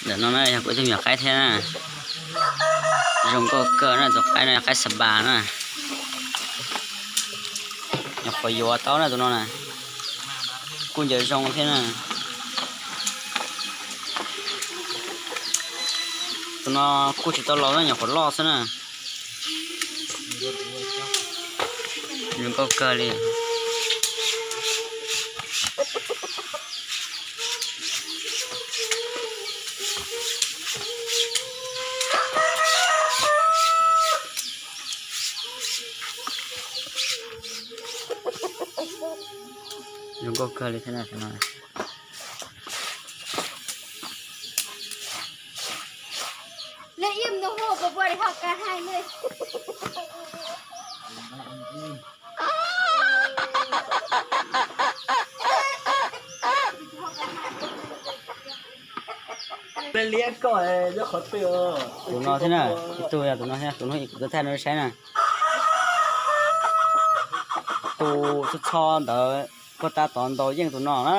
Ntawm no na yog kuv ib tug me nyuam qaib thiab na. Zoo nkauj kawg na, tus qaib no yog qaib spa na. Nyuam qhuav yuav tau na tus no na. Kuj ntsaws zoo thiab na. Tus no kuj tsis tau laus na, nyuam qhuav loj xwb na. Zoo nkauj kawg li. Zoo nkauj kawg li thiab na. Tus no thiab na, ib tug yog tus no thiab, tus no kuv twb thaij no saib na. Tus txho txho ntawd puag ta tod ntaus yeej tus no na.